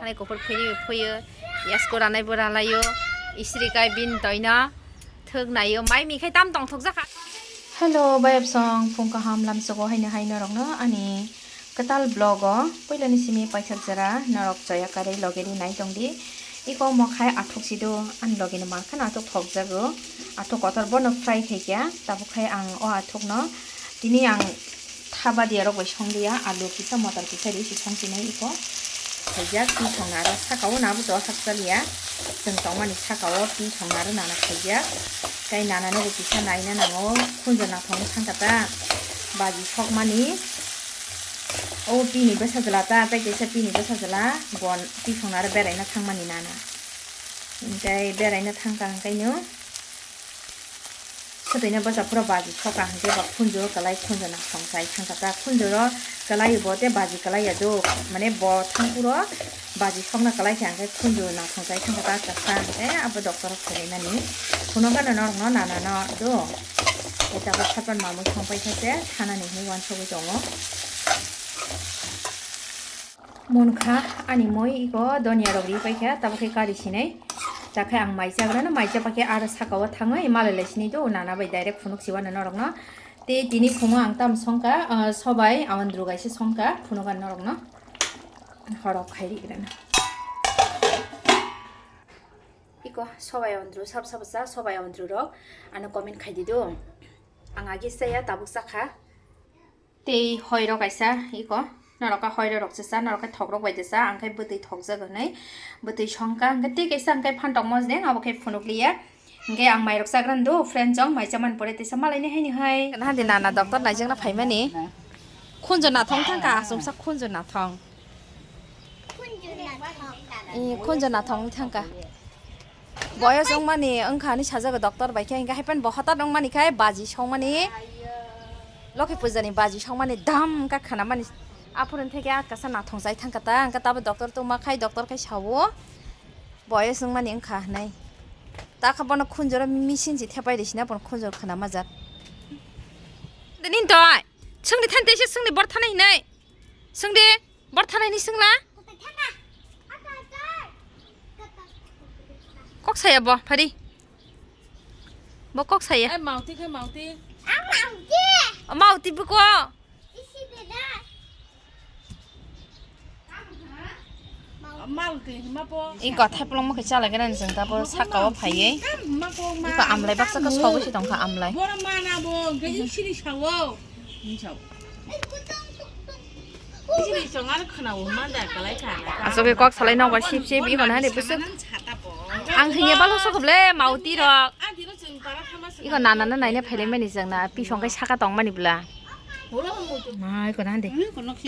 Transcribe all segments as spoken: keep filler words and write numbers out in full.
Ani kuphur phuiwi phuiyo, yasko ranaibo ranaio, isri kai bini toino thwk naio, mai mi khai tam tongthok jakha. Hello, bayapsong, phung kaham lamsogo haino hai norokno ani kwtal vlog o puilani simi paithak jora norok choya karwi logeri nai tongdi. Iko omo khai athuk sido ani logeni mankha athuk thokjago, athuk kotor bono fry khaikha, tabuk khai ang o athukno tini ang Tha badia rok bai song liya, alu kisa, motor kisa ri si song sinai iko. Khaijak, twi songna aro saka o nabo to hakcha liya. Chwng tongmani saka o twi songna aro nana khaijak. Tei nana no bo kisa naina nango, khunjo nathong thangkha ta. Baji sokmani. O pini bwsa jwla ta, tei kaisa pini bwsa jwla, bon twi songna aro beraina thangmani nana. Tei beraina thangkha hwnkhe no. Swtwino bwsa phuro baji soka hwnkhe ba khunju kwlai khunju nathong chai thangkha ta khunju ro kwlai bo tei baji kwlai ya do mane bo thangphuro baji sokna kwlai khe hwnkhe khunju nathong chai thangkha ta kasa hwnkhe abo doctor rok phailaimani phuno gana norokno nana no do tei tabuk sapan mamui songpai khe se thanani hinwi uansugui tongo. Munkha ani moi iko donya rok ri paikha, tabuk khe kari sinai. Takhe ang mai chagrano, mai chapakhe aro saka o thangwi malai lai sinai do, nana bai direct phunuk siwano norokno. Tei tini phungo ang tam songkha, ah, sobai awan drugaisa songkha, phunugan norokno. Horok khai rigrano. Iko sobai awan dru, sab sab sa sobai awan dru rok, ano comment khai di do. Ang agi saya tabuk sakha. Tei hoiro kaisa iko, norok khe hoiro rok se cha, norok khe thok rok bai de cha, ang khe bwtwi thokjak hinwi bwtwi songkha, hwnkhe tei kaisa ang khe phantok mojde abo khe phunuk liya, hwnkhe ang mairok chagrani do, friend chong mai chamani pore tesa malaini haini hai. Nahadi nana doctor naijakna phaimani, khunju nathong thangkha, achomsa khunju nathong. Khunju nathong. Ee, khunju nathong thangkha. Boyos wngmani wngkha hinwi sajago doctor bai khe, hwnkhe haiphano bo hothat wngmani khai baji songmani, Lokhi puja ni baji songmani dam wngkha khanamani. Aphuru theke a kasa nathong chai thangkha ta, wngkha tabo doctor tongma khai, doctor khai sao boyos wngmani wngkha hinwi. Ta kha bono khunjoro machine se thepai rwsina bono khunjor khanama jat. Nini toi swngdi thani teisa swngdi bor thani hinwi swngdi. Bor thanai ni swngla? Kok saya bo, phari. Bo kok saya. Ai, mauti khe mauti. Mauti buko. Mauti hima po. Iko thaiplong mo khe chala gana ni jeng ta bo saka o phaiye. Iko amlai baksa ka sobo si tongkha amlai. Bora mana bo, gajing siri sawo. Asok khe kok salai nokbar sip sip iko nahani bwswk. Ang thwngya balo sokhoble mauti rok. Iko nana na naina phailai mani jeng na pisong kai saka tong mani bwla. Ma iko nahandi.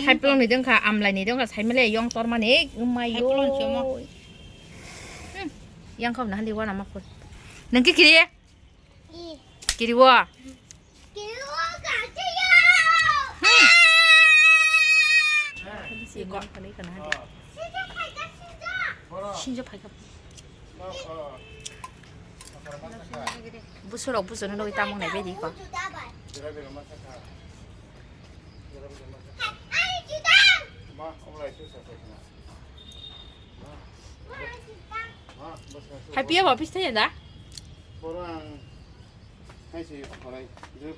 Thaiplong ni dongkha, amlai ni dongkha, saimale yong tor mani, mayo. Yang kau nahandi wana makun. Nengki kiri? Kiriwo. Sinjo phaikha. Busurok busurno nugwi tamung nai bedi ko. Hai piya office thaya da? Borang hai si korai juk.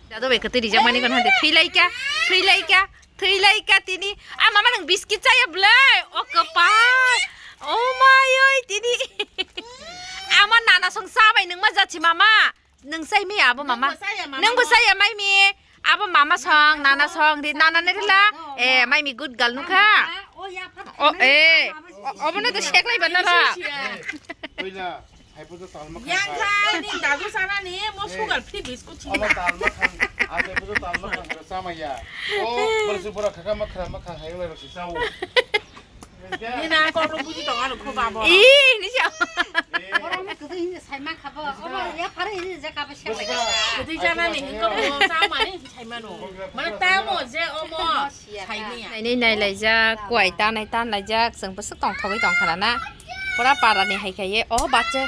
Dado bai kwtwi rijak mani kono hande thwi lai kya, thwi lai kya, thwi lai kya tini. A mama nwng biscuit chaya bwlai? O kwpal. O mai oi tini. Ama nana song cha bai nwng ma jachi mama. Nwng sai mi abo mama. Nwng bo saya mai mi. Abo mama song, nana song, ri nana ne rila. Eh, mai mi good girl nukha. O, eh. Obono to seklai bana ra. Puila, hai pujo talma kha. Yang kha, ni dagu sana ni, mo sugar free biscuit sini. Abo talma kha. Ate pujo talma kha, sama ya. O, bersu pura kha, ma kha, ma kha, hai, wai, bersu, sao. Nina kokno buji tong ano kho babo. Ih, ni siya. Oro me kudu hini sai ma khabo. Obo ya phare hini je kabo siya. Kudu jana ni hingo mo sa mani sai mano. Mana tamo je omo sai ni ya. Nai nai nai laijak, kuai ta nai tan laijak, chwng bwswk tong thogwi tong khana na. Pura para ni hai khai ye. O bache.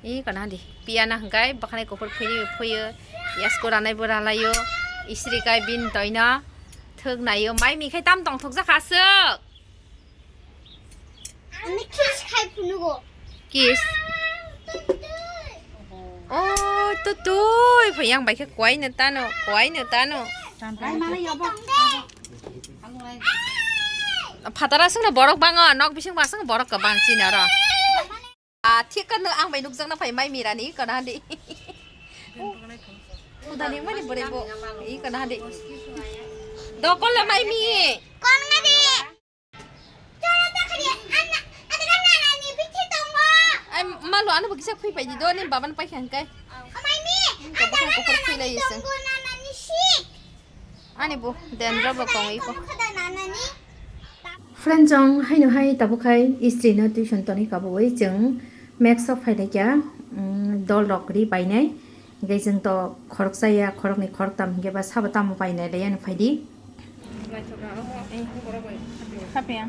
Ih, kana di. Piyana hwnkhe bwkhanai kuphur phini phuiyo, yasko ranai bo ralaio, isri kai bin toino thwk naio, mai mi khai tam tongthok jakha aswk. Ani kiss khai phunugo. Kiss. Oh, tutui, phai yang bai khe kuaino tano, kuaino tano. Ai, mana yobo? Phatara songno borok bango, nok bising ba songno borok kwbang chini oro. Ah, thik khe nwng ang bai nukjakna phai mai mirani, kono hadi. Uda ni mani bwrwi bo, i kono hadi. Dokol le mai mi. Kon ngadi. Ai, malo ano bo kisa khui pai di do, ni baban pai khan kai. Mai mi. Ko bokol kokor khui lai iseng. Ani bo dendro bo tong iko. Friend chong haino hai tabuk hai istri no tuition tonwi kabui chwng max o phailai kya, mm, dol rok ri painai. Hingke chwng to khoroksa ya, khoroknwi khoroktam hingke ba sabo tamo painai le yani phaidi. Khapya.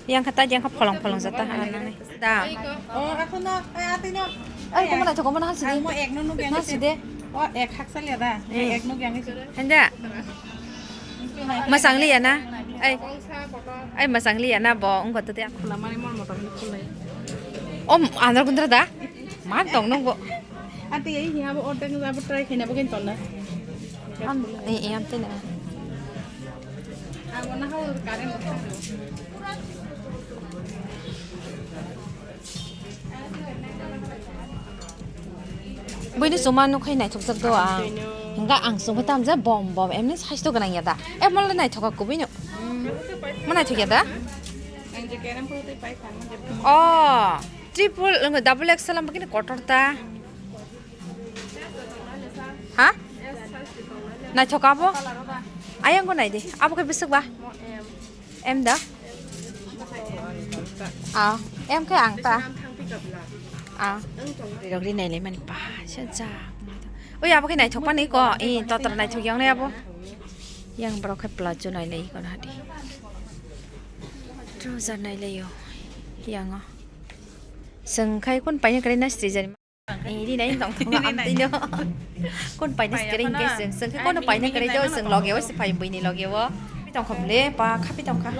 Yang kata yang ka pholong pholong jata ha nang. Da. Oh, ako na, ay, ate na. Ay, kung mana to, kung mana hasi. Ang mo ek no nugyan. Hasi de. Oh, ek haksa liya da. Hmm. Ek nugyan. Handa. Masang liya na. Ay. Ay, masang liya na bo, ungko to de. Khula mani mol motor ni khulai. Om, andar gundra da. Man tong nung bo. Ate ei hi abo order nung abo try khina bo kin tonna. Am, eh, eh, am tena. Ang wana hao current. Buini chuma nukhai naithokjak do ang. Hingga ang chumui tamjak bom bom emni saisto gwnang ya da. E mole naithoka kubui no. Ma naithok ya da? Oh, triple, double X L am kini kotor ta. Ha? Naithok abo? Ayang go nai di. Abo khe bwswk ba? M da? Ah, M khe ang ta. Ah. Rok ri nai lai mani ba, se ja. Oi, abo khe naithok mani ko. I totra naithok yang nai abo. Yang borok khe plazo nai lai ko na di. Trouser nai lai yo. Yang o. Seng khai kun paina kare na sri jani. Eh, rinai tong tong am tino. Kon paina screen ke seng, seng ke kono paina kare jo seng loge o se phai buini loge o. Tong khom le pa khapi tong kha.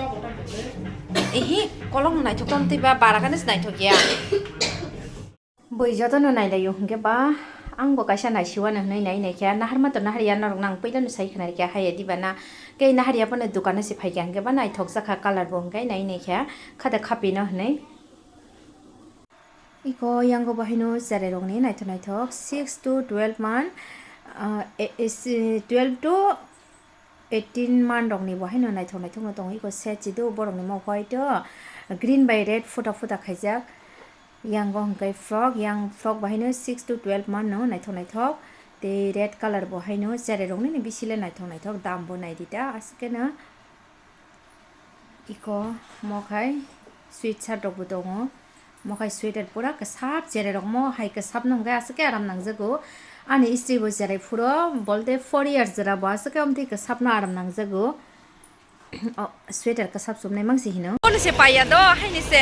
Ehi, kolong naithok tong tei ba bara kane naithok ya. Bui joto no nai lai yo hingke ba ang bo kaisa nai siwa no hinui nai nai khe nahar ma to nahar ya norok nang puila no sai khna khe haya di ba na ke nahar ya bono dukan o se phai khe hingke ba naithok jakha colour bo hingke nai nai khe khade khapi no hinui. Iko yango bo haino cherai rokni naithok naithok six to twelve month, ah, e-, e-, si-, twelve to eighteen month rokni bo haino naithok naithok no tongo. Iko set chido borokni mokol hai to green bai red phuta phuta khaijak. Yango hwnkhe frock, yang frock bo haino six to twelve month no naithok naithok. Tei red colour bo haino cherai rokni bisi le naithok naithok dam bo naidi ta aswk khe no. Iko mokhai sweatshirt rok bo tongo. Mokhai sweater pura kwsap cherai rok mo hai kwsap no hwnkhe aswk khe aram nangjago. Ani istri bo cherai phuro bolte four years jora bo aswk khe omtwi kwsap no aram nangjago. O sweater kwsap chumnai mangsi hino. Bono se paiya do haini se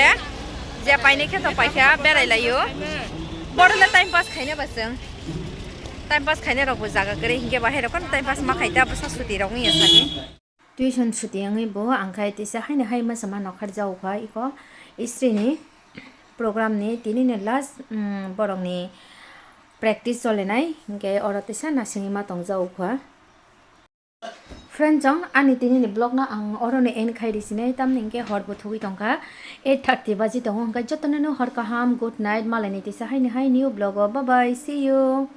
je painai khe to paikha berai laio. Boro le time pass khaina ba chwng. Time pass khaina rok bo jaga kwrwi hinkhe bahai rok time pass ma khai ta bwsa suti rok wngya sani. Tuition suti wngwi bo ang khai tisa haino hai masa ma nokhar jao kha iko istri ni program ni tini ni last, mm, borok ni practice chole nai hinkhe oro tisa nasingwi ma tong jao kha. Friend chong ani tini ni vlog no ang oro no end khai ri sinai tamni hinkhe hor bo thugwi tong kha eight thirty baji tongo hinkhe joto no no hor kaham good night malai ni tisa haino hai new vlog o bye bye see you.